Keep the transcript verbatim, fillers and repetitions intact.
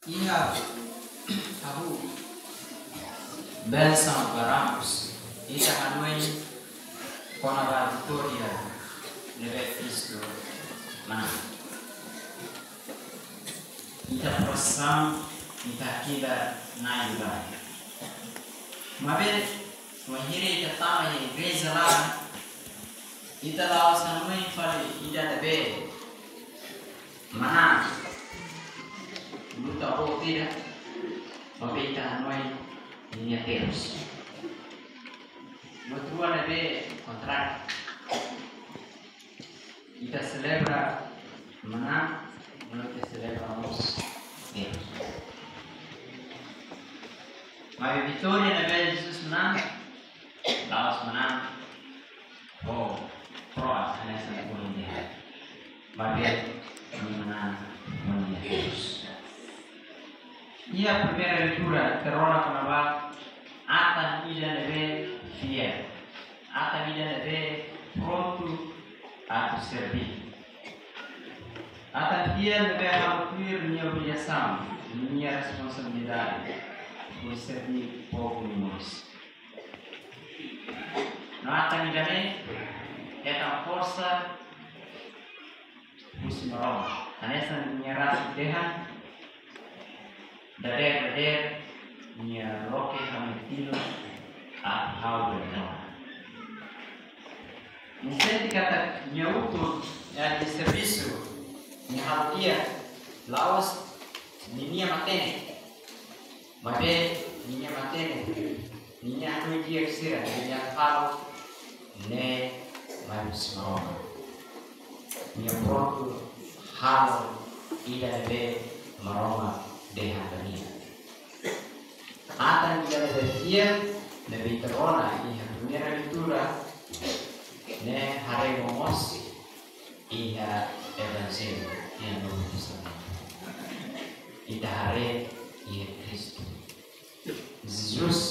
Iha hahú bensaun ba ramos, ita hanoin kona-ba vitória ne'ebé Kristu manán. Ita pressão, ita kida na ajuda. Maibé, wainhira ita tama iha igreja laran, ita la'ós hanoin fali ida ne'ebé manán, luta boot ida, maibé ita hanoin ninia terus. Buat rua ne'ebé kontráriu. Ita selebra manán, no ita selebra mós terus. Maibé vitória ne'ebé Jesus manán, la'ós manán ho proas hanesan ulun dehan. Maibé nia manán ho nia terus. Iha primeira leitura, ita rona kona-ba atan ida ne'ebé fiél. Atan ida ne'ebé prontu atu serbí. Atan fiél ne'ebé halo tuir nia obrigasaun, nia responsabilidade, hodi serbí povu nia moris. No atan ida-ne'e hetan forsa husi Maromak. Hanesan nia rasik dehan, dadeer-dadeer nia loke ha'u-nia tilun atu ha'u bele rona. Nia sente katak nia utun, ya, nia servisu, nia halo di'ak, la'ós ninia matenek. Maibé ninia matenek, ninia hanoin di'ak sira, ninia halo ne'e mai husi Maromak. Nia prontu halo ida ne'ebé Maromak dehan ba nia. Atan ida ne'ebé fiél, ne'ebé ita rona iha primeira leitura, ne'e haree momoos iha Evanjellu, iha Novu Testamentu. Ita haree iha Kristu. Jesus